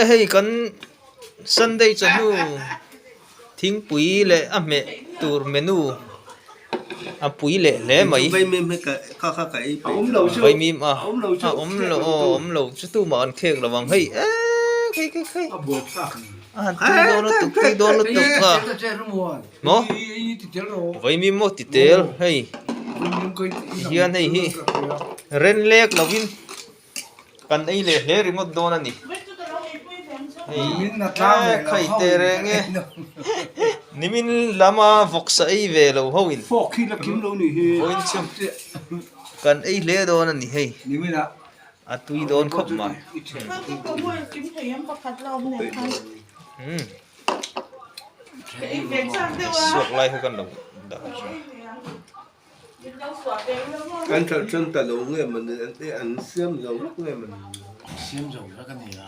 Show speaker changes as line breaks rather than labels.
Awle hei kan Sunday chawhnu thingpui leh a hmeh tur menu a pui leh hle mai. Vaimim a a awm lo aw awm lo chu tumah an khek lo ang hei eee khei khei khei a han tui dawn lutuk tui dawn lutuk a maw vaimim maw ti tel hei tihian hei hi ren lek lovin. Kan ei leh hle ringawt dawn a ni. Hei khai teh reng e. Nimin lama vawksa ei ve lo ho in. Vawiin chu kan ei hle dawn a ni hei. A tui dawn khawp mai. Suak lai kha kan lo dah.
An ṭhalh ṭan ta lo nge mawni an ti an siam zo vek nge mawni.
Siam zo vek a ni a.